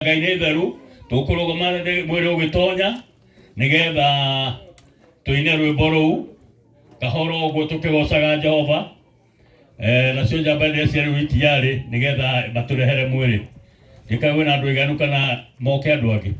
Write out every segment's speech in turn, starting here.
Ngai nĩ theru tũkũrũgama mwĩrĩ ũgĩtonya nĩgetha tũine rwĩmbo rũu kahora ũguo tũkĩgocaga Jehova. Nacio njamba iria ciarĩ itiarĩ nĩgetha matũrehere mwĩrĩ njĩka kwĩna andũ aiganu kana moke andũ angĩ.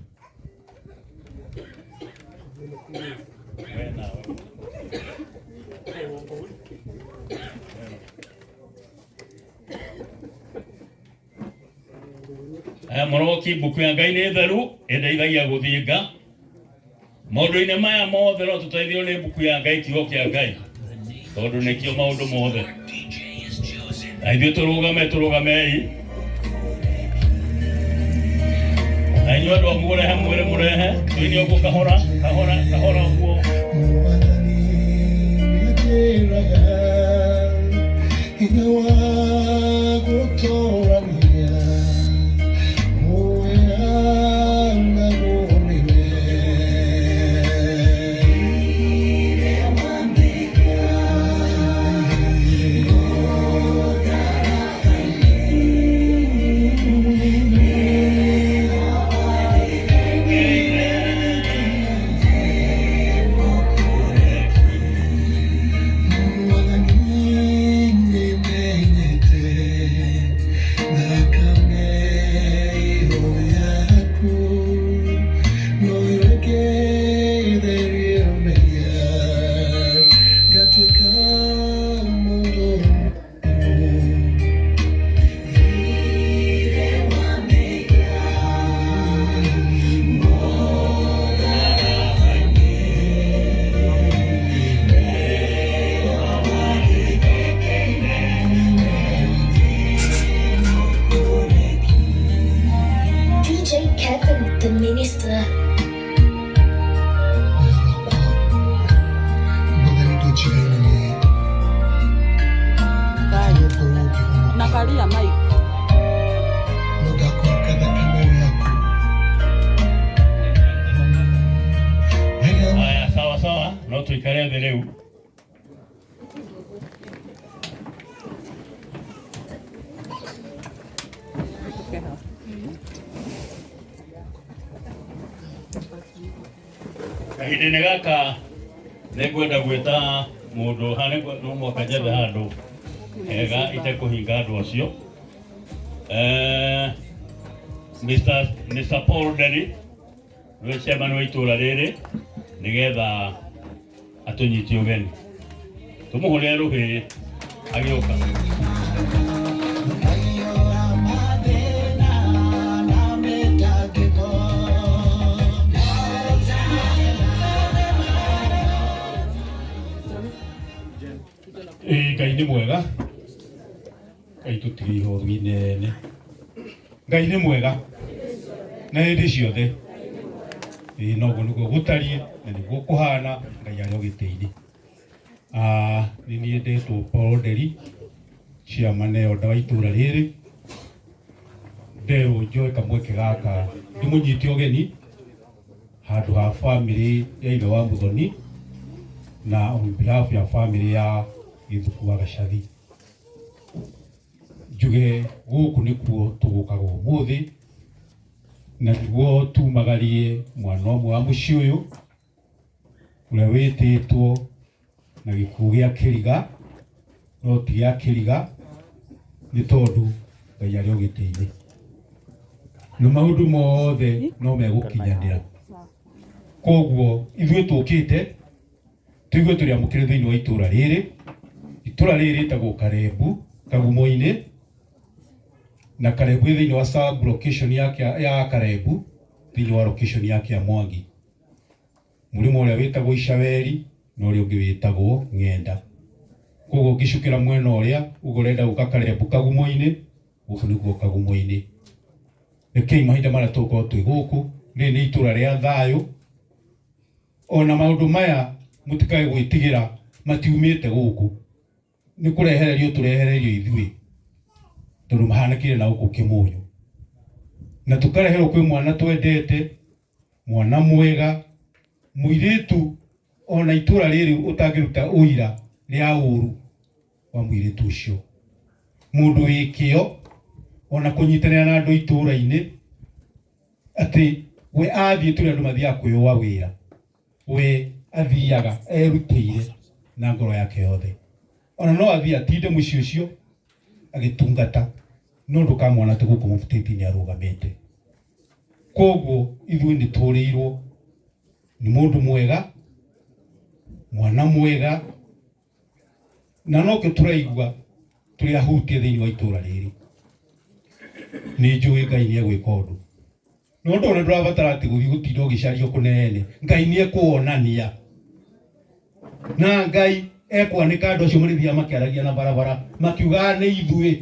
Aya mũroki mbuku ya Ngai nĩ theru ĩndeithagia gũthinga maũndũ-inĩ maya mothe no tũteithio nĩ mbuku ya Ngai, kiugo kĩa Ngai, tondũ nĩkĩo maũndũ mothe. Na ithuĩ tũrũgame, tũrũgamei na inyuĩ andũ a mũrehe mwĩrĩ, mũrehe tũine ũguo kahora kahora kahora ũguo. Mwathani nĩanjĩraga hinya wa gũtũrania ũheanagwo nĩwe. Mwathani nĩmenyete thakame ĩyo yaku no ĩrĩngĩtheria mehia ngatuĩka mũndũ mwerũ. DJ Kevin, the minister. Mwathani ndũnjigaine nĩ gũkorwo ngĩhonoka Nakalia mic. No ndakũhaka thakame ĩyo yaku. Wega. Haya, sawa sawa, no tuikare thĩ rĩu. Kahinda-inĩ gaka nĩngwenda gwĩta mũndũ haha, no mũhaka njethe handũ hega itekũhinga andũ acio. Mr. Paul Nderi nĩwe chairman wa itũra rĩrĩ, nĩgetha atũnyite ũgeni, tũmũhũrĩre rũhĩ agĩũka. Aiyũra mathĩna na mĩtangĩko. Ĩĩ, Ngai nĩ mwega. Ngai tũtige ihoru inene. Ngai nĩ mwega na hĩndĩ ciothe. Ĩĩ, noguo nĩguo gũtariĩ na nĩguo kũhana. Ngai arĩ o gĩtĩ-inĩ. Ah, nĩ niĩ ndetwo Paul Nderi, chairman elder wa itũra rĩrĩ. Nderwo njoe kamweke gaka ndĩmũnyite ũgeni handũ ha famĩlĩ ya ithe wa Muthoni na on behalf ya famĩlĩ ya Gĩthuku wa Gacathi. Njuge gũkũ nĩkuo tũgũkaga ũmũthĩ na nĩguo tumagarie mwana ũmwe wa mũciĩ ũyũ ũrĩa wĩtĩtwo na gĩkuũ gĩa kĩriga, no ti gĩa kĩriga nĩ tondũ Ngai arĩ o gĩtĩ-inĩ na maũndũ mothe no megũkinyanĩra. Koguo ithuĩ tũkĩte tũigue tũrĩ amũkĩre thĩinĩ wa itũra rĩrĩ. Itũra rĩrĩ rĩtagwo Karembu Kagumo-inĩ, na Karembu ĩ thĩinĩ wa sub location ya Karembu, thĩinĩ wa location ya Kĩamwangi, mũrĩmo ũrĩa wĩtagwo Icaweri na ũrĩa ũngĩ wĩtagwo Ng'enda. Koguo ũngĩcukĩra mwena ũrĩa uga ũrenda gũka Karembu Kagumo-inĩ, gũkũ nĩkuo Kagumo-inĩ. Rekei mahinda marĩa tũgũkorwo twĩ gũkũ, rĩrĩ nĩ itũra rĩa thayũ. Ona maũndũ maya mũtikae gwĩtigĩra, matiumĩte gũkũ, nĩ kũrehererio tũrehererio ithuĩ, tondũ mahanĩkire na gũkũ Kĩmũnyũ, na tũkareherwo kwĩ mwana twendete, mwana mwega, mũirĩtu ona itũra rĩrĩ ũtangĩruta ũira rĩa ũru wa mũirĩtu ũcio, mũndũ wĩ kĩo ona kũnyitanĩra na andũ itũra-inĩ. Atĩ we athiĩ tũrĩ andũ mathiaga kwĩyũa wĩra, we athiaga erutĩire na ngoro yake yothe. Ona no athiĩ atinde mũciĩ ũcio agĩtungata, no ndũkamwona atĩ gũkũ mũbutĩti nĩ arũgamĩte. Koguo ithuĩ nĩ tũrĩirwo nĩ mũndũ mwega, mwana mwega, na nokĩo tũraigua tũrĩ ahutie thĩinĩ wa itũra rĩrĩ. Nĩ njũĩ Ngai nĩ egwĩka ũndũ, no ũndũ ona ndũrabatara atĩ gũthiĩ gũtinda ũgĩcario kũnene. Ngai nĩ ekuonania, na Ngai ekwanĩka andũ acio marĩthiaga makĩaragia na barabara makiugaga nĩ ithuĩ,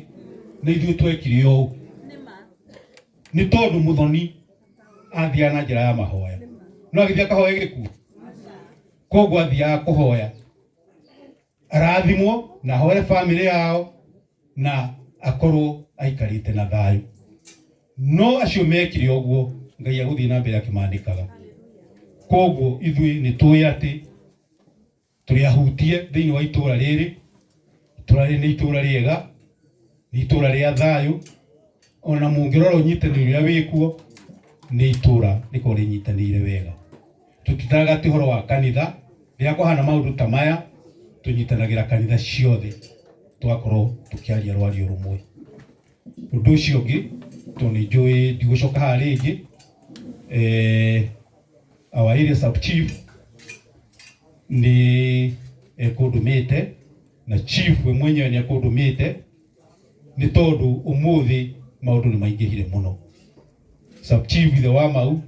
nĩ ithuĩ twekire ũũ. Nĩ tondũ Mũthoni athiaga na njĩra ya mahoya, no agĩthiĩ akahoe gĩkuũ, koguo athiaga kũhoya arathimwo na ahoere bamĩrĩ yao na akorwo aikarĩte na thayũ. No acio mekire ũguo, Ngai agũthiĩ na mbere akĩmandĩkaga. Koguo ithuĩ nĩ tũĩ atĩ tũrĩ ahutie thĩinĩ wa itũra rĩrĩ. Itũra rĩrĩ nĩ itũra rĩega, nĩ itũra rĩa thayũ. Ona mũngĩrora ũnyitanĩri ũrĩa wĩkuo, nĩ itũra rĩkoragwo rĩnyitanĩire wega. Tũtitaraga atĩ ũhoro wa kanitha, rĩrĩa kwahana maũndũ ta maya tũnyitanagĩra kanitha ciothe, tũgakorwo tũkĩaria rwario rũmwe. Ũndũ ũcio ũngĩ, tondũ nĩ njũĩ ndigũcoka haha rĩngĩ, our area sub chief nĩ ekũndũmĩte, na chief we mwenyewe nĩ ekũndũmĩte, nĩ tondũ ũmũthĩ maũndũ nĩ maingĩhire mũno. Sub chief ithe wa Mau,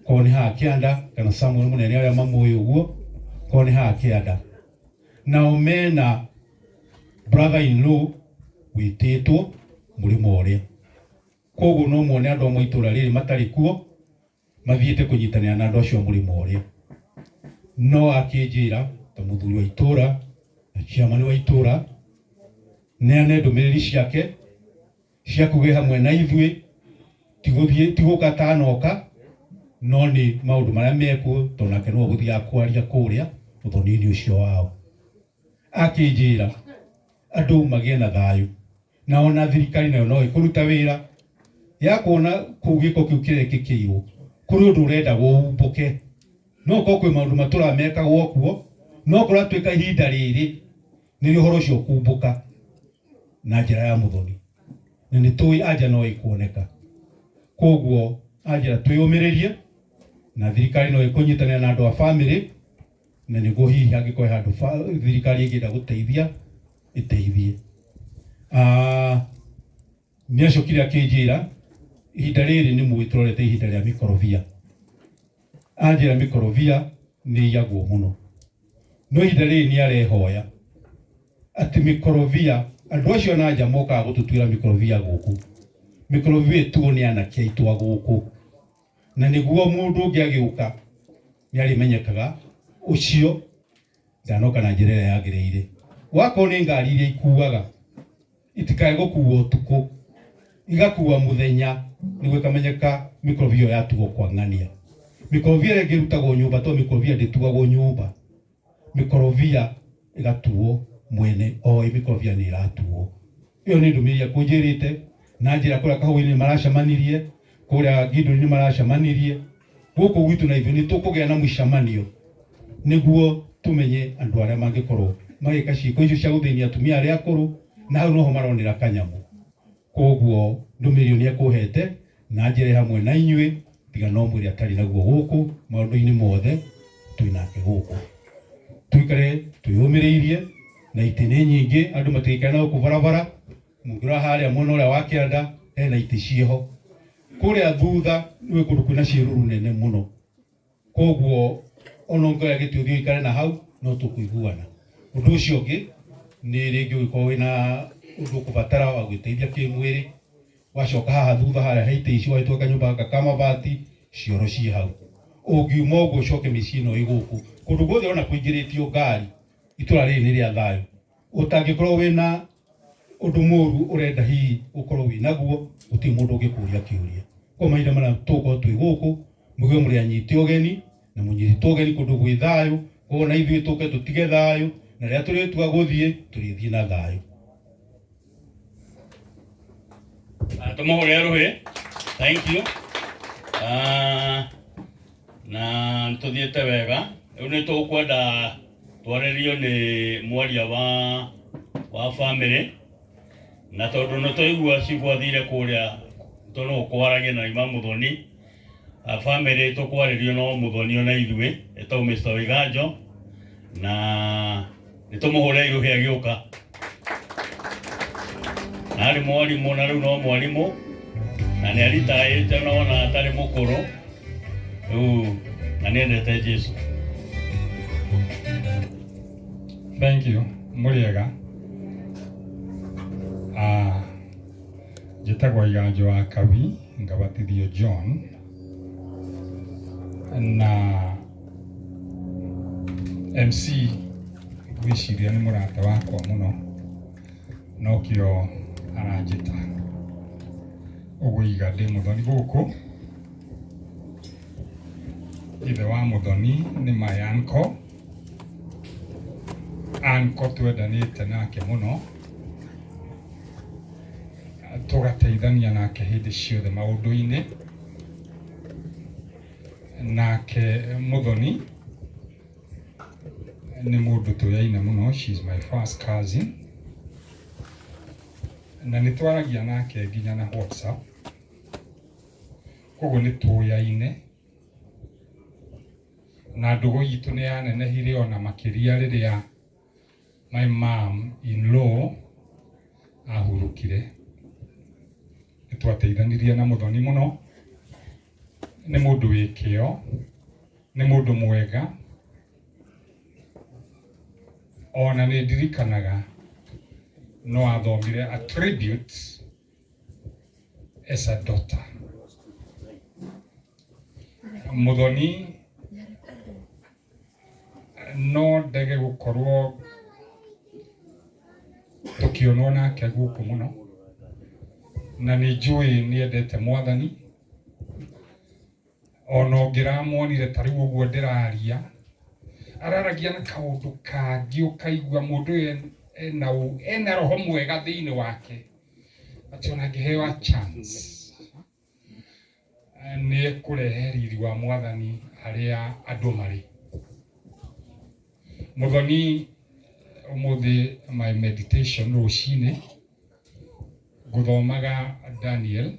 korwo nĩ haha kĩanda kana Samuel Mũnene arĩa mamũĩ ũguo, korwo nĩ haha kĩanda, nao mena brother in law wĩtĩtwo mũrĩmo ũrĩa. Koguo no muone andũ amwe itũra rĩrĩ matarĩ kuo, mathiĩte kũnyitanĩra na andũ acio a mũrĩmo ũrĩa. No akĩnjĩra ta mũthuri wa itũra na chairman wa itũra, neane ndũmĩrĩri ciake cia kuga hamwe na ithuĩ, tigũthiĩ tigũka atanoka, no nĩ maũndũ marĩa mekuo, tondũ nake nĩwe ũgũthiaga kwaria kũrĩa ũthoni-inĩ ũcio wao. Akĩnjĩra andũ magĩe na thayũ, na ona thirikari nayo no ĩkũruta wĩra ya kuona kũu gĩko kĩu kĩrekĩkĩirwo kũrĩ ũndũ ũrenda ũmbũke. No korwo kwĩ maũndũ matũraga mekagwo kuo, no kũratuĩka ihinda rĩrĩ nĩrĩo ũhoro ũcio ũkumbũka na njĩra ya mũthoni, na nĩ tũĩ anja no ĩkuoneka. Koguo anjĩra twĩyũmĩrĩrie, na thirikari no ĩkũnyitanĩra na andũ a bamĩrĩ, na nĩguo hihi hangĩkorwo handũ thirikari ĩngĩenda gũteithia ĩteithie. Nĩ acokire akĩnjĩra ihinda rĩrĩ nĩ mũĩ tũrorete ihinda rĩa mĩkorobia. Anjĩra mĩkorobia nĩ iyagwo mũno, no ihinda rĩrĩ nĩ arehoya atĩ mĩkorobia, andũ acio na nja mokaga gũtũtuĩra mĩkorobia gũkũ, mĩkorobia ĩtuo nĩ anake aitũ a gũkũ, na nĩguo mũndũ ũngĩ agĩũka nĩ arĩmenyekaga ũcio ndanoka na njĩra ĩrĩa yagĩrĩire. Wakorwo nĩ ngari iria ikuaga, itikae gũkuo ũtukũ, igakua mũthenya, nĩguo ĩkamenyeka mĩkorobia ĩyo yatuo kwa ng'ania. Mĩkorobia ĩrĩa ĩngĩ ĩrutagwo nyũmba, tondũ mĩkorobia ndĩtuagwo nyũmba, mĩkorobia ĩgatuo mwene oĩ mĩkorobia nĩ ĩratuo. Ĩyo nĩ ndũmĩrĩri ekũnjĩrĩte, na njĩra kũrĩa Kahũa-inĩ nĩ maracemanirie, kũrĩa Ngindũri nĩ maracemanirie, gũkũ gwitũ na ithuĩ nĩ tũkũgĩa na mũcemanio nĩguo tũmenye andũ arĩa mangĩkorwo magĩka ciĩko icio cia gũthĩnia atumia arĩa akũrũ, na hau noho maronera kanyamũ. Koguo ndũmĩrĩri ĩyo nĩ ekũhete na njĩra hamwe na inyuĩ, tiga no mwĩrĩ atarĩ naguo gũkũ maũndũ-inĩ mothe twĩ nake gũkũ. Tũikare twĩyũmĩrĩirie, na itĩ nĩ nyingĩ, andũ matigĩikare na gũkũ barabara. Mũngĩrora harĩa mwena ũrĩa wa kĩanda hena itĩ ciĩho, kũrĩa thutha nĩ kũndũ kwĩna ciĩruru nene mũno. Koguo ona ũngĩoya gĩtĩ ũthiĩ ũikare na hau no tũkũiguana. Ũndũ ũcio ũngĩ nĩ rĩngĩ ũngĩkorwo wĩna ũndũ ũkũbatara wa gwĩteithia kĩmwĩrĩ, wacoka haha thutha harĩa he itĩ ici wahĩtũka kanyũmba gaka ka mabati, cioro ciĩ hau. Ũngiuma ũguo ũcoke mĩciĩ ĩno ĩ gũkũ, kũndũ guothe ũrona kũingĩrĩtio ngari, itũra rĩrĩ nĩ rĩa thayũ. Ũtangĩkorwo wĩna ũndũ mũru ũrenda hihi ũkorwo wĩ naguo, gũtirĩ mũndũ ũngĩkũria kĩũria. Koguo mahinda marĩa tũgũkorwo twĩ gũkũ, mũigue mũrĩ anyite ũgeni, na mũnyitĩtwo ũgeni kũndũ gwĩ thayũ. Koguo na ithuĩ tũke tũtige thayũ, na rĩrĩa tũrĩtua gũthiĩ, tũrĩthiĩ na thayũ. Tũmũhũre rũhĩ. Thank you. Ah, na nĩtũthiĩte wega. Rĩu nĩ tũkwenda twarĩrio nĩ mwaria wa family, na tondũ nĩ twaigua cibũ athire kũrĩa tondũ no kwaragia na ima Muthoni, family tũkwarĩrio no Muthoni ona ithuĩ ĩtagwo Mr. Waiganjo, na nĩ tũmũhũre irũhĩ agĩũka. Na arĩ mwarimũ, na rĩu no mwarimũ, na nĩ aritaĩte na ona atarĩ mũkũrũ rĩu, na nĩ endete Jesu. Thank you. Mũrĩega. Ah, njĩtagwo Iganjo wa Kabi, ngabatithio John, na MC ngwĩciria nĩ mũrata wakwa mũno, nokĩo aranjĩta ũguo. Iga ndĩ mũthoni gũkũ. Ithe wa mũthoni nĩ my uncle. Uncle twendanĩte nake mũno, tũgateithania nake hĩndĩ ciothe maũndũ-inĩ. Nake mũthoni nĩ mũndũ tũyaine mũno, she is my first cousin, na nĩ twaragia nake nginya na WhatsApp, koguo nĩ tũyaine, na ndũgũ itũ nĩ yanenehire ona makĩria rĩrĩa my mom in law ahurũkire. Nĩ twateithanirie na mũthoni mũno. Nĩ mũndũ wĩ kĩo, nĩ mũndũ mwega. Ona nĩ ndirikanaga no athomire a tribute as a daughter. Mũthoni no ndege gũkorwo tũkĩonwo nake gũkũ mũno, na nĩ njũĩ nĩ endete Mwathani. Ona ũngĩramuonire ta rĩu ũguo ndĩraria, araragia na kaũndũ kangĩ, ũkaigua mũndũ ũyũ ena roho mwega thĩinĩ wake, atĩ ona angĩheo a chance nĩ ekũrehe riri wa Mwathani harĩa andũ marĩ. Mũthoni, ũmũthĩ my meditation rũcinĩ ngũthomaga Daniel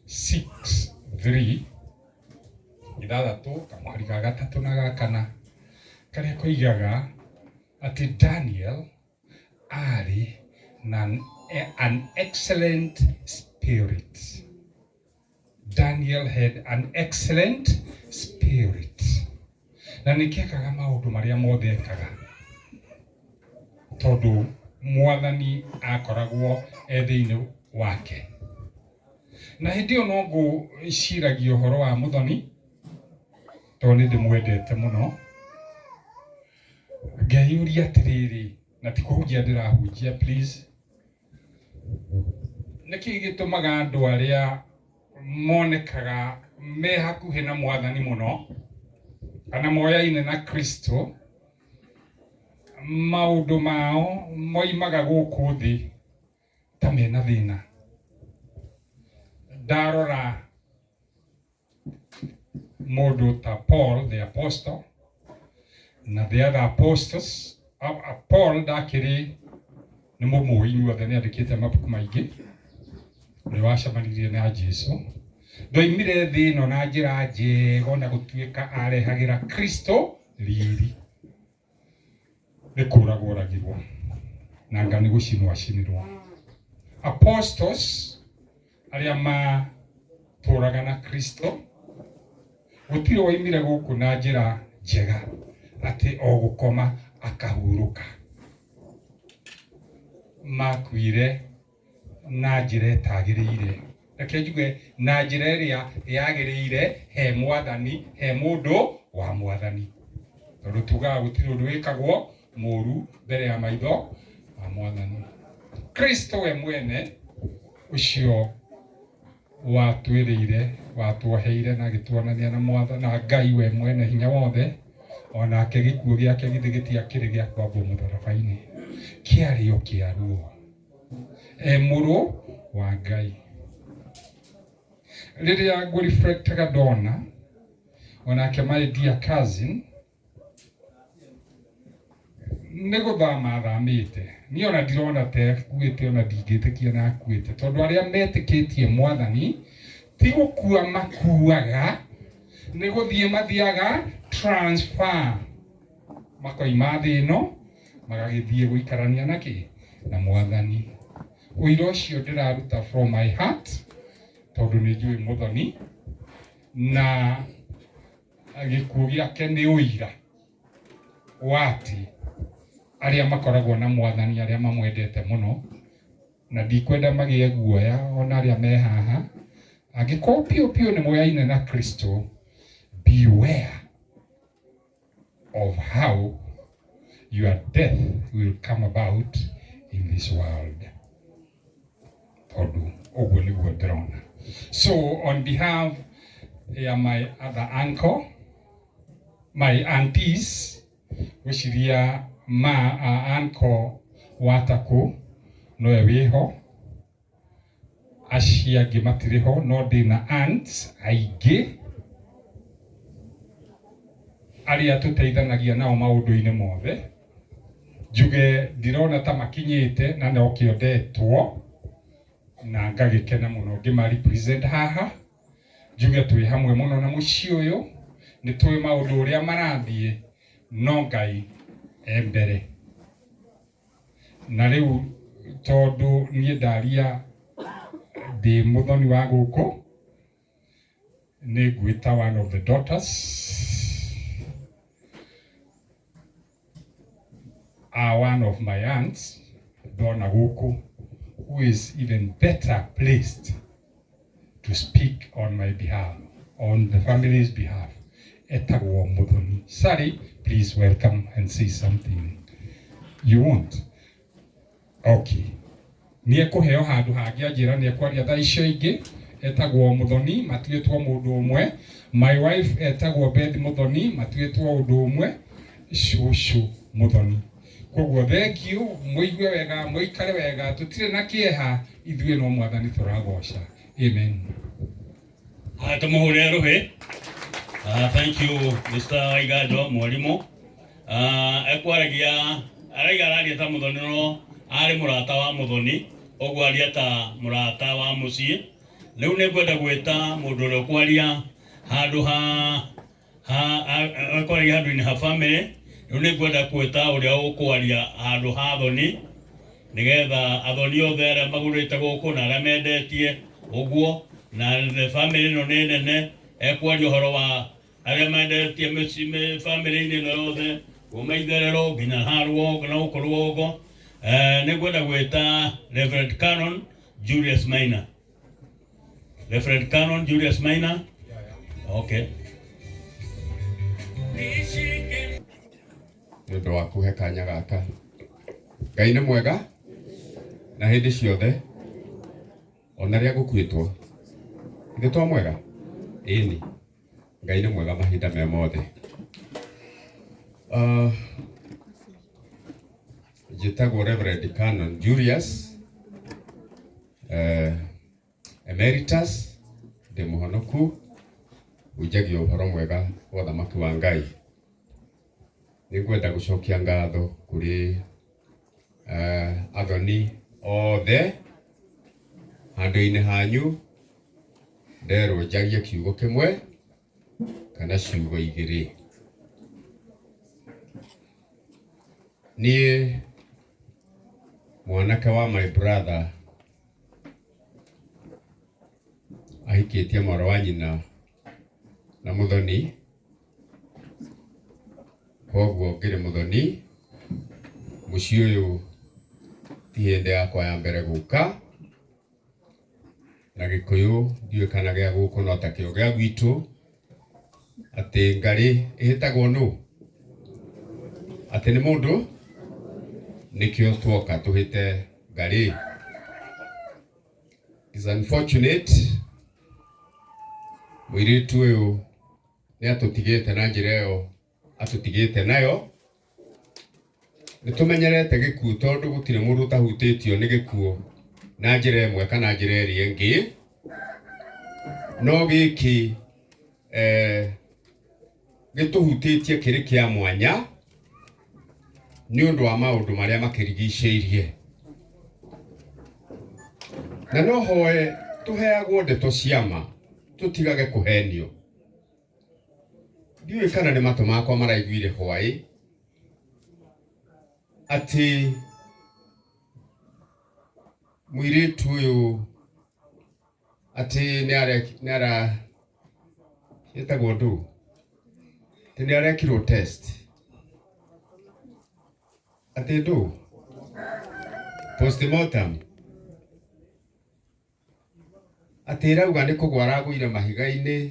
6:3, 6 kamũhari ga gatatũ na ga kana, karĩa koigaga atĩ Daniel arĩ na an excellent spirit. Daniel had an excellent spirit, na nĩkĩekaga maũndũ marĩa mothe ekaga tondũ Mwathani akoragwo e thĩinĩ wake. Na hĩndĩ ĩyo no ngũciragia ũhoro wa mũthoni, tondũ nĩ ndĩmwendete mũno, ngeyũria atĩrĩrĩ, na ti kũhunjia ndĩrahunjia, please, nĩkĩ gĩtũmaga andũ arĩa monekaga me hakuhĩ na Mwathani mũno kana moyaine na Kristo, maũndũ mao moimaga gũkũ thĩ ta mena thĩna? Ndarora mũndũ ta Paul the apostle na the other apostles, Paul ndakĩrĩ nĩ mũmũĩ inyuothe, nĩ andĩkĩte mabuku maingĩ, ũrĩa wacemanirie na Jesu, ndoimire thĩ ĩno na njĩra njega, ona gũtuĩka arehagĩra Kristo riri. Nĩ kũragwo oragirwo, na nga nĩ gũcinwo acinirwo. Apostles arĩa matũraga na Kristo, gũtirĩ waimire gũkũ na njĩra njega atĩ o gũkoma akahurũka. Makuire na njĩra ĩtagĩrĩire, reke njuge na njĩra ĩrĩa yagĩrĩire he Mwathani, he mũndũ wa Mwathani, tondũ tugaga gũtirĩ ũndũ wĩkagwo mũru mbere ya maitho ma Mwathani. Kristo we mwene ũcio watwĩrĩire, watuoheire na agĩtuonania na Mwathani na Ngai we mwene hinya wothe, onake gĩkuũ gĩake githĩ gĩtiakĩrĩ gĩa kwambwo mũtharaba-inĩ? Kĩarĩ o kĩa ruo. E mũrũ wa Ngai. Rĩrĩa ngũreflectaga ndona onake my dear cousin nĩ gũthama athamĩte, niĩ ona ndirona ta akuĩte, ona ndingĩtĩkia na akuĩte, tondũ arĩa metĩkĩtie Mwathani ti gũkua makuaga, nĩ gũthiĩ mathiaga transfer, makoima thĩ ĩno magagĩthiĩ gũikarania na kĩ na Mwathani. Ũira ũcio ndĩraruta from my heart, tondũ nĩ njũĩ Mũthoni na gĩkuũ gĩake nĩ ũira wa atĩ arĩa makoragwo na Mwathani, arĩa mamwendete mũno, na ndikwenda magĩe guoya ona arĩa me haha, angĩkorwo piũ piũ nĩ moyaine na Kristo, beware of how your death will come about in this world, tondũ ũguo nĩguo ndĩrona. So on behalf ya my other uncle, my aunties, gwĩciria ma uncle watakũ nowe wĩho, acio angĩ matirĩ ho, no ndĩna aunts aingĩ arĩa tũteithanagia nao maũndũ-inĩ mothe. Njuge ndirona ta makinyĩte na nokĩo ndetwo na ngagĩkena mũno ngĩma represent haha. Njuge twĩ hamwe mũno na mũciĩ ũyũ, nĩ tũĩ maũndũ ũrĩa marathiĩ, no Ngai e mbere. Na rĩu tondũ niĩ ndaria ndĩ mũthoni wa gũkũ, nĩ ngwĩta one of the daughters are one of my aunts ndona gũkũ, who is even better placed to speak on my behalf, on the family's behalf, etagwo Muthoni Sari. Please welcome and say something you want. Okay, nĩ ekũheo handũ hangĩ, anjĩra nĩ ekwaria thaa icio ingĩ. Etagwo Muthoni, matuĩtwo mũndũ ũmwe. My wife etagwo Beth Muthoni, matuĩtwo ũndũ ũmwe, cũcũ Muthoni. Koguo thank you, mũigue wega, mũikare wega, tũtirĩ na kĩeha ithuĩ, no Mwathani tũragoca. Amen. Haya, tumuhurire ruhi. Thank you, Mr. Waiganjo mwarimu. Ekwaragia araiga araria ta Muthoni, no arĩ mũrata wa Muthoni, ũguo aria ta mũrata wa mũciĩ. Rĩu nĩ ngwenda gwĩta mũndũ ũrĩa ũkwaria handũ ha ekwaragia handũ-inĩ ha family. Rĩu nĩ ngwenda gwĩta ũrĩa ũkwaria handũ ha Thoni, nĩgetha athoni othe arĩa magũrĩte gũkũ na arĩa mendetie ũguo na the family ĩno nĩ nene, ekwaria ũhoro wa arĩa mendetie mĩciĩ family-inĩ ĩno yothe kuma itherero nginya ha rũgongo na gũkũ rũgongo. Nĩ ngwenda gwĩta Reverend Canon Julius Maina. Reverend Canon Julius Maina, okay. Nĩ ũndũ wa kũhe kanya gaka. Ngai nĩ mwega na hĩndĩ ciothe, ona rĩa gũkuĩtwo ithe to mwega. Ĩni, Ngai nĩ mwega mahinda me mothe. Njĩtagwo Reverend Canon Julius Emeritus, ndĩ mũhonoku, hunjagia ũhoro mwega wa ũthamaki wa Ngai. Nĩ ngwenda gũcokia ngatho kũrĩ athoni othe handũ-inĩ hanyu, nderwo njarie kiugo kĩmwe kana ciugo igĩrĩ. Niĩ mwanake wa my brother ahikĩtie mwarĩ wa nyina na Mũthoni, koguo ngĩrĩ Mũthoni. Mũciĩ ũyũ ti hĩndĩ yakwa ya mbere gũka, na Gĩkũyũ ndiũĩ kana gĩa gũkũ no ta kĩo gĩa gwitũ, atĩ ngarĩ ĩhĩtagwo nũ, atĩ nĩ mũndũ, nĩkĩo tuoka tũhĩte ngarĩ. Is unfortunate mũirĩtu ũyũ nĩ atũtigĩte na njĩra ĩyo atũtigĩte nayo. Nĩ tũmenyerete gĩkuũ, tondũ gũtirĩ mũndũ ũtahutĩtio nĩ gĩkuũ. Na njĩra ĩmwe kana njĩra ĩrĩa ĩngĩ no gĩkĩ gĩtũhutĩtie kĩrĩ kĩa mwanya nĩ ũndũ wa maũndũ marĩa makĩrigicĩirie. Na no hoe tũheagwo ndeto cia ma tũtigage kũhenio. Ndiũĩ kana nĩ matũ makwa maraiguire hwaĩ atĩ mũirĩtu ũyũ atĩ nĩ ara ĩtagwo ndũ atĩ nĩ arekirwo test atĩ ndũ postmortem atĩ ĩrauga nĩ kũgwa aragũire mahiga-inĩ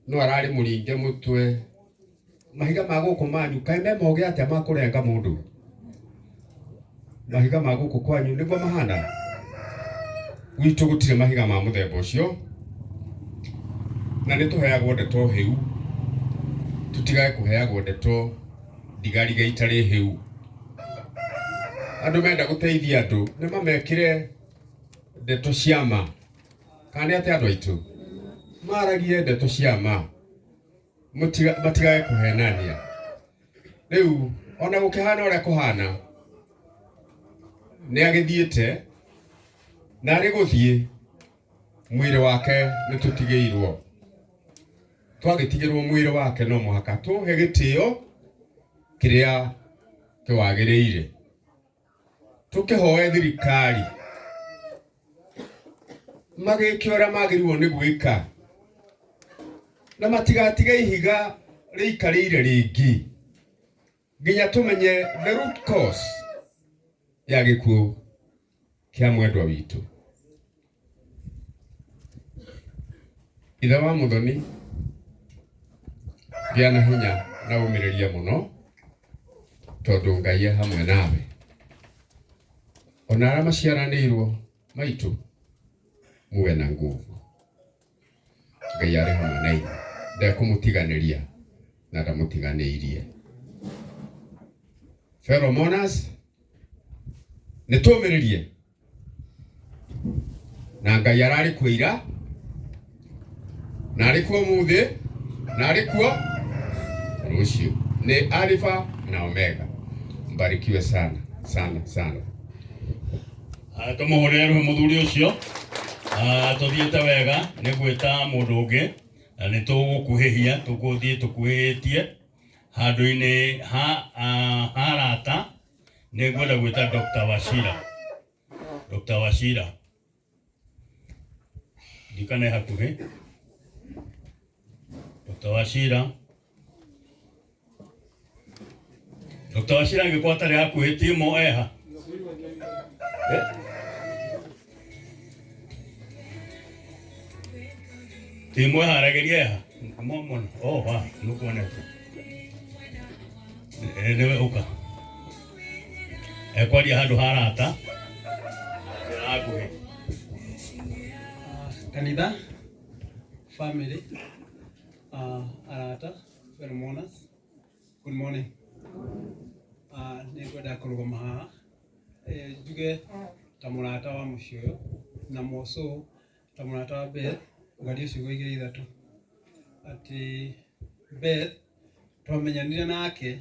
no ararĩ mũringe mũtwe mahiga ma gũkũ manyu kaĩ me mogĩ atĩa ma kũrenga mũndũ mahiga ma gũkũ kwanyu nĩguo mahana gwitũ gũtirĩ mahiga ma mũthemba ũcio na nĩ tũheagwo ndeto hĩu tũtigage kũheagwo ndeto ndigarige itarĩ hĩu andũ menda gũteithia andũ nĩ mamekĩre ndeto cia ma kana nĩ atĩ andũ aitũ maragie ndeto cia ma matigage kũhenania rĩu ona gũkĩhana ũrĩa kũhana nĩ agĩthiĩte na arĩ gũthiĩ mwĩrĩ wake nĩ tũtigĩirwo twagĩtigĩrwo mwĩrĩ wake no mũhaka tũhe gĩtĩo kĩrĩa kĩwagĩrĩire tũkĩhoe thirikari magĩke ũrĩa magĩrĩirwo nĩ gwĩka na matigatige ihiga rĩikarĩire rĩngĩ nginya tũmenye the root cause ya gĩkuũ kĩa mwendwa witũ. Ithe wa Muthoni, gĩa na hinya na ũmĩrĩrie mũno tondũ Ngai e hamwe nawe. Ona arĩa maciaranĩirwo maitũ muwe na nguvu. Ngai arĩ hamwe na inyuĩ, ndekũmũtiganĩria na ndamũtiganĩirie. Fellow mourners, nĩ tũmĩrĩrie na Ngai ararĩ kuo ira na arĩ kuo ũmũthĩ na arĩ kuo rũciũ. Nĩ Alifa na Omega. Mbarikiwe sana sana sana. Tũmũhũrĩre rũhĩ mũthuri ũcio. Tũthiĩte wega nĩ gwĩta mũndũ ũngĩ na nĩ tũgũkuhĩhia tũgũthiĩ tũkuhĩhĩtie handũ-inĩ ha arata nĩ ngwenda gwĩta Dr. Wachira. Dr. Wachira ndikane hakuhĩ. Dr. Wachira, Dr. Wachira angĩkorwo atarĩ hakuhĩ timo eha. Eh? Timo eharagĩria eha mũno. Oh, wa, nĩũkuonete. Nĩwe ũka. Ekwaria handũ ha arata. Njĩra nguhĩ. Kanitha, family, arata, fellow mourners, good morning. Nĩ ngwenda kũrũgama haha njuge ta mũrata wa mũciĩ ũyũ na more so ta mũrata wa Beth, ngarie ciugo igĩrĩ ithatũ atĩ Beth twamenyanire nake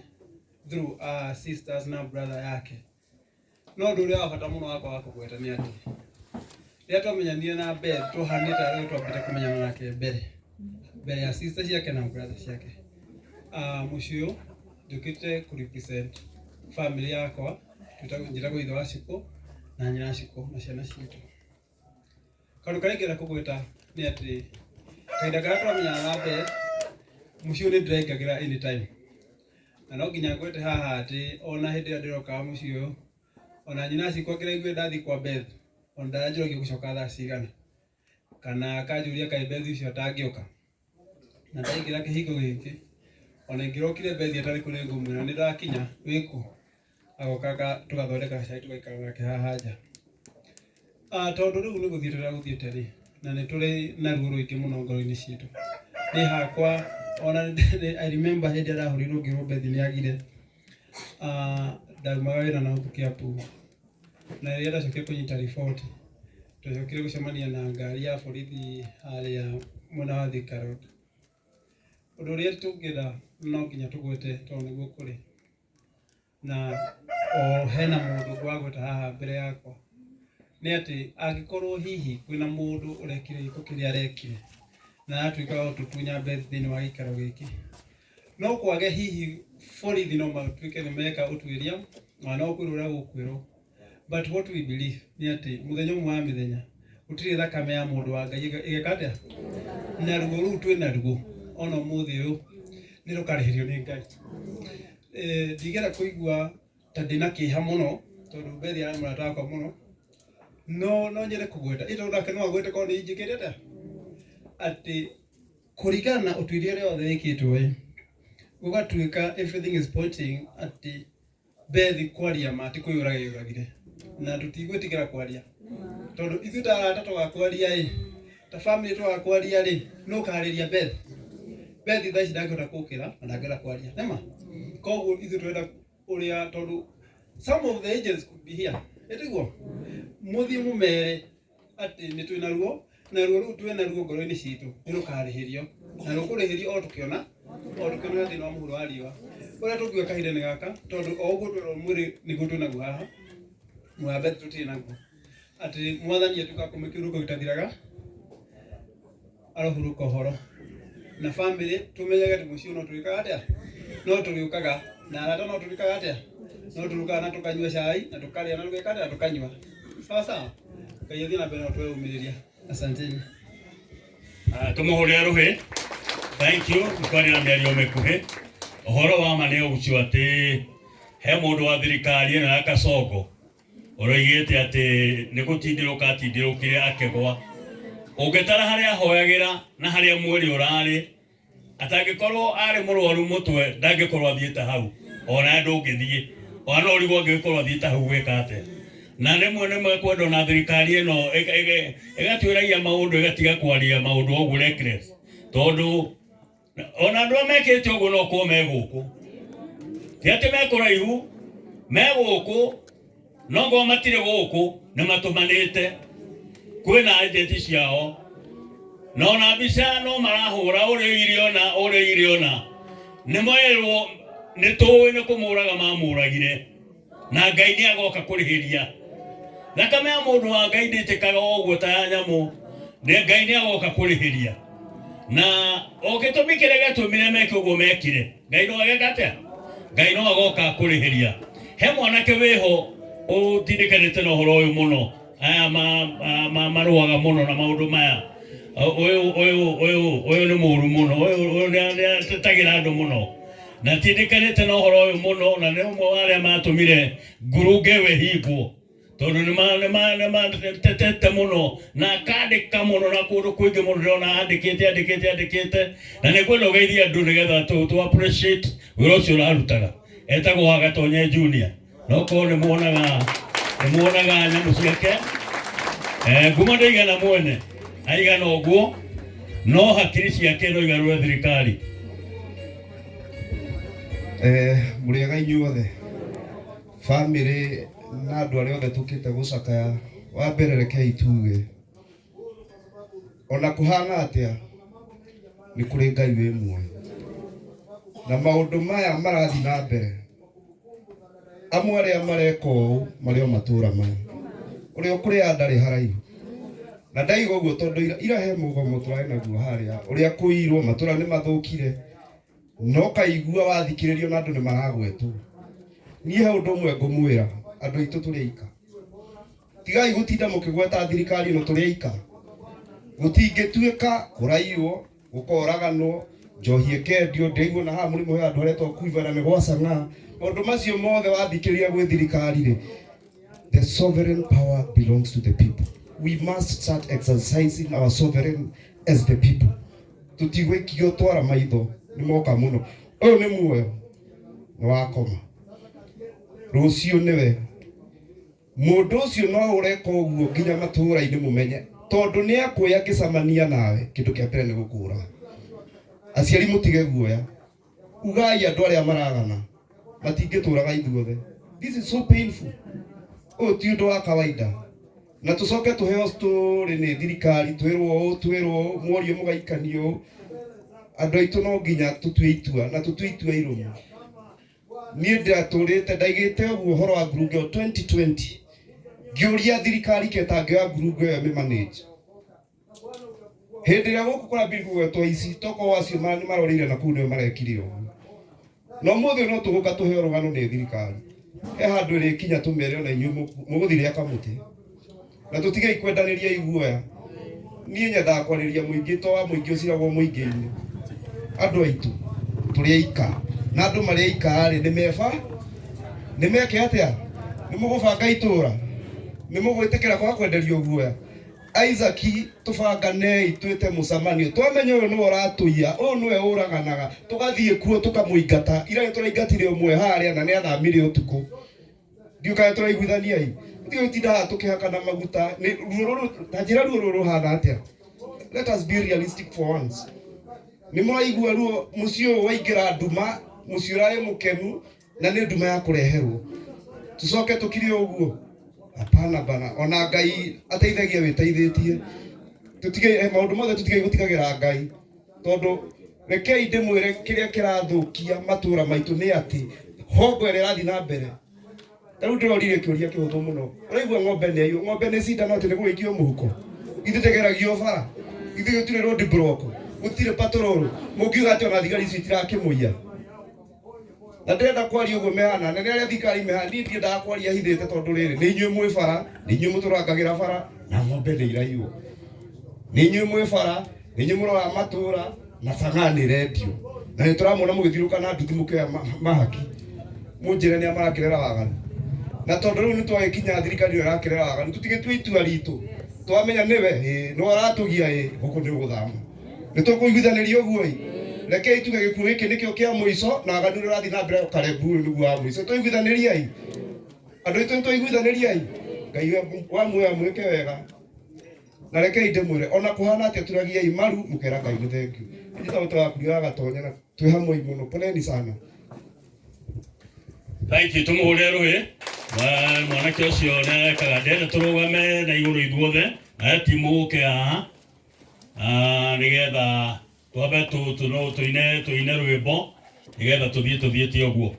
through sisters na brother yake. No ũndũ ũrĩa wa bata mũno wakwa wa kũgweta nĩ atĩ rĩrĩa twamenyanire na Beth twahanire ta arĩa twambĩte kũmenyana nake mbere mbere ya sister ciake na brother ciake. Mũciĩ ũyũ njũkĩte kũ represent family yakwa, njĩtagwo ithe wa Cikũ na nyina Cikũ na ciana citũ. Kaũndũ karĩa ingĩenda kũgweta nĩ atĩ kahinda karĩa twamenyana na Beth, mũciĩ ũyũ nĩ ndĩraingagĩra anytime. Na no nginya ngwete haha atĩ ona hĩndĩ ĩrĩa ndĩrokaga mũciĩ ũyũ, ona nyina Cikũ akĩraiguire ndathiĩ kwa Beth, ona ndaranjũragia ngũcoka thaa cigana, kana akanjũria kaĩ Beth ũcio atangĩũka. Na ndaingĩra kĩhingo gĩkĩ, ona ingĩrokire Beth atarĩ kũ nĩ ngũmwĩra nĩ ndakinya, wĩkũ? Agoka tũgathondeka cai tũgaikara nake haha nja. Tondũ rĩu nĩ gũthiĩ tũragũthiĩte rĩ, na nĩ tũrĩ na ruo rũingĩ mũno ngoro-inĩ citũ. Niĩ hakwa ona I remember hĩndĩ ĩrĩa ndahũrĩirwo ngĩrwo Beth nĩ agire, ndaumaga wĩra na gũkũ Kiambu. Na rĩrĩa ndacokire kũnyita riboti, twacokire gũcemania na ngari ya borithi harĩa mwena wa Thika Road. Ũndũ ũrĩa tũngĩenda no nginya tũgwete tondũ nĩguo kũrĩ na o hena mũndũ ngwagweta haha mbere yakwa nĩ atĩ angĩkorwo hihi kwĩna mũndũ ũrekire gĩko kĩrĩa arekire na aratuĩka wa gũtũtunya mbethi thĩinĩ wa gĩikaro gĩkĩ, no kwage hihi borithi no matuĩke nĩ meka ũtuĩria na no kwĩrwo ũrĩa gũkwĩrwo, but what we believe nĩ atĩ mũthenya ũmwe wa mĩthenya gũtirĩ thakame ya mũndũ wa Ngai ĩgeka atĩa na ruo rũu twĩ naruo ona ũmũthĩ ũyũ nĩ rũkarĩhĩrio nĩ Ngai. Ndigera kũigua ta ndĩna kĩeha mũno tondũ Bethi arĩ mũrata wakwa mũno, no no nyende kũgweta ĩ tondũ nake no agwete korwo nĩ injĩkĩte atĩa atĩ kũringana na ũtuĩria ũrĩa wothe wĩkĩtwo ĩ gũgatuĩka everything is pointing atĩ Bethi kwaria ma ti kwĩyũraga eyũragire na tũtigwĩtigĩra kwaria tondũ ithuĩ ta arata twakwaria ĩ ta family twakwaria rĩ no ũkaharĩria Beth. Beth thaa ici ndangĩhota kũkĩra na ndangĩhota kwaria nĩma koguo ithuĩ tũrenda ũrĩa tondũ some of the agents could be here ĩtiguo mũthiĩ mũmere atĩ nĩ twĩ naruo na ruo rũu twĩ naruo ngoro-inĩ citũ nĩ rũkarĩhĩrio na rũkũrĩhĩrio o tũkĩona o tũkĩona thĩinĩ wa mũhuro wa riũa ũrĩa tũngiuga kahinda nĩ gaka tondũ o ũguo twerwo mwĩrĩ nĩguo twĩ naguo haha mwambe tũtirĩ naguo atĩ mwathani atuĩka kũmĩkĩrũko gĩtathiraga arohurũka ũhoro na family tũmenyage atĩ mũciĩ no tũrĩkaga atĩa no tũrĩũkaga na arata no tũrĩkaga atĩa no tũrĩũkaga na tũkanyua cai na tũkarĩa na tũgeka atĩa na tũkanyua sawa sawa. Ngai athiĩ na mbere na gũtũhe asanteni. Tũmũhũrĩre rũhĩ. Thank you nĩ na mĩario mĩkuhĩ. Ũhoro wa ma nĩ ũcio atĩ he mũndũ wa thirikari ĩno ya Kasongo ũroigĩte atĩ nĩ gũtindirũka atindirũkire akĩgwa. Ũngĩtara harĩa ahoyagĩra na harĩa mwĩrĩ ũrarĩ, atangĩkorwo arĩ mũrwaru mũtwe ndangĩkorwo athiĩte hau, ona ndũngĩthiĩ ona no ũrigwo angĩkorwo athiĩte hau gwĩka atĩa. Na rĩmwe nĩ mekwenda ona thirikari ĩno ĩgatuĩragia maũndũ ĩgatiga kwaria maũndũ ũguo reckless, tondũ ona andũ arĩa mekĩte ũguo no korwo me gũkũ, ti atĩ me kũraihu, me gũkũ, no ngorwo matirĩ gũkũ nĩ matũmanĩte kwĩna agenti ciao, na ona mbica no marahũra ũrĩa oigire ona ũrĩa oigire ona nĩ merwo nĩ tũĩ nĩ kũmũraga mamũragire, na Ngai nĩ agoka kũrĩhĩria. Thakame ya mũndũ wa Ngai ndĩtĩkaga ũguo ta ya nyamũ, nĩ Ngai nĩ agoka kũrĩhĩria. Na o gĩtũmi kĩrĩa gĩatũmire meke ũguo mekire, Ngai no ageka atĩa? Ngai no agoka kũrĩhĩria. He mwanake wĩho ũtindĩkanĩte na ũhoro ũyũ mũno, aya marũaga mũno na maũndũ maya. Ũyũ ũyũ ũyũ ũyũ nĩ mũũru mũno, ũyũ ũyũ nĩ atetagĩra andũ mũno na tindĩkanĩte na ũhoro ũyũ mũno, na nĩ ũmwe wa arĩa matũmire ngurunga ĩyo ĩhingwo, tondũ nĩmatetete mũno na akandĩka mũno na kũndũ kũingĩ mũno ndĩrona andĩkĩte andĩkĩte andĩkĩte, na nĩ ngwenda ũgeithie andũ nĩgetha tũ appreciate wĩra ũcio ũrarutaga. Etagwo Wagatonye Junior, no korwo nĩ muonaga nyamũ ciake ngumo ndĩigana mwene aigana ũguo, no hakiri ciake no igarũre thirikari. Mũrĩega inyuothe family na andũ arĩa othe tũkĩte gũcakaya. Wa mbere rekei tuge ona kũhana atĩa nĩ kũrĩ Ngai wĩ muoyo, na maũndũ maya marathiĩ na mbere, amwe arĩa mareka ũũ marĩ o matũra maya, ũrĩa ũkũrĩa ndarĩ haraihu. Na ndaiga ũguo tondũ ira he mũgomo tũrarĩ naguo harĩa, ũrĩa kũirwo matũra nĩ mathũkire, no kaigua wathikĩrĩrio na andũ nĩ maragwetwo. Niĩ he ũndũ ũmwe ngũmwĩra andũ aitũ tũrĩ aika, tigai gũtinda mũkĩgweta thirikari ĩno, tũrĩ aika. Gũtingĩtuĩka kũraiywo, gũkoraganwo, njohi ĩkendio, ndĩraigua na haha mũrĩmo he andũ aretwo kuiva na nĩ gwacang'a. Maũndũ macio mothe wathikĩrĩria gwĩ thirikari rĩ, the sovereign power belongs to the people. We must start exercising our sovereign as the people. Tũtigũikio twara maitho nĩ moka mũno. Ũyũ nĩ muoyo nĩ wakoma, rũciũ nĩwe mũndũ ũcio no ũreka ũguo nginya matũũra-inĩ mũmenye, tondũ nĩ akũĩ angĩcemania nawe kĩndũ kĩa mbere nĩ gũkũraga. Aciari mũtige guoya, ugai andũ arĩa maragana matingĩtũraga ithuothe. This is so painful. Ũyũ ti ũndũ wa kawaida na tucoke tuheo story nĩ thirikari twĩrwo ũũ twĩrwo ũũ mworio mũgaikanio ũũ. Andũ aitũ no nginya tũtue itua na tũtue itua irũmu. Niĩ ndatũrĩte ndaigĩte ũguo ũhoro wa ngurunga ĩyo 2020 ngĩũria thirikari ketangĩoya ngurunga ĩyo ĩmĩmanage. Hĩndĩ ĩrĩa gũkũ kũrambĩrĩria kũgwetwo aici tokorwo acio nĩ marorĩire na kũu nĩo marekire ũguo. Na ũmũthĩ no tũgũka tũheo rũgano nĩ thirikari. He handũ ĩrĩkinya tũmere ona inyuĩ mũgũthiĩ kamũtĩ. Na tũtigei kwendanĩria iguoya. Niĩ nyendaga kwarĩria mũingĩ to wa mũingĩ ũciragwo mũingĩ-inĩ. Andũ aitũ tũrĩ aika na andũ marĩ aika rĩ nĩ meba nĩ meke atĩa? Nĩ mũgũbanga itũra? Nĩ mũgwĩtĩkĩra kwaga kwenderio guoya? Isaac tũbanganei twĩte mũcemanio twamenya ũyũ nĩwe ũratũiya ũyũ nĩwe ũraganaga tũgathiĩ kuo tũkamũingata. Ira nĩ tũraingatire ũmwe harĩa na nĩ athamire ũtukũ. Ndiũĩ kana tũraiguithania ĩ. Tũtige gũtinda haha tũkĩhakana maguta. Nĩ ruo rũrũ ta njĩra ruo rũrũ rũhana atĩa? Let us be realistic for once. Nĩ mũraigua ruo mũciĩ ũyũ waingĩra nduma, mũciĩ ũrarĩ mũkenu na nĩ nduma ya kũreherwo. Tũcoke tũkire ũguo? Hapana bana. Ona Ngai ateithagia wĩteithĩtie. Tũtige maũndũ mothe tũtige gũtigagĩra Ngai. Tondũ rekei ndĩmwĩre kĩrĩa kĩrathũkia matũra maitũ nĩ atĩ hongo ĩrĩa ĩrathiĩ na mbere. Ta rĩu ndĩroririe kĩũria kĩhũthũ mũno. Ũraigua ng'ombe nĩ aiywo, ng'ombe nĩ cindano atĩ nĩ gũgĩikio mũhuko? Ithuĩ ndĩgeragio bara? Ithuĩ gũtirĩ road block? Gũtirĩ patrol? Mũngiuga atĩ ona thigari icio itirakĩmũiya? Na ndĩrenda kwaria ũguo mehana, na nĩ arĩa thirikari mehana, niĩ ndiendaga kwaria hithĩte tondũ rĩrĩ, nĩ inyuĩ mwĩ bara, nĩ inyuĩ mũtũrangagĩra bara, na ng'ombe nĩ iraiywo. Nĩ inyuĩ mwĩ bara, nĩ inyuĩ mũroraga matũra, na chang'aa nĩ ĩrendio. Na nĩ tũramona mũgĩthiũrũrũka na nduthi mũkĩoya mahaki. Mũnjĩre nĩa marakĩrera waganu. Na tondũ rĩu nĩ twagĩkinya thirikari nĩyo ĩrakĩrera waganu, tũtigĩtue itua ritũ. Twamenya nĩwe, ĩĩ, nĩwe ũratũgia, ĩĩ, gũkũ nĩ ũgũthama. Nĩ tũkũiguithanĩria ũguo ĩ? Rekei tuge gĩkuũ gĩkĩ nĩkĩo kĩa mũico na waganu ũrĩa ũrathiĩ na mbere Karebu ũyũ nĩguo wa mũico. Tũiguithanĩriei. Andũ aitũ nĩ twaiguithanĩriei. Ngai wa muoyo amwĩke wega. Na rekei ndĩmwĩre ona kũhana atĩa turagiai maru mũkera Ngai nĩ thengiũ. Njĩtagwo Tũrakuria wa Gatonya na twĩ hamwe mũno. Poleni sana. Thank you tumuhure ruhi. Mwanake ũcio nĩ arekaga ndĩrenda tũrũgame na igũrũ ithuothe na timu ũke haha nĩgetha twambe tũine rwĩmbo nĩgetha tũthiĩ tũthiĩte ũguo.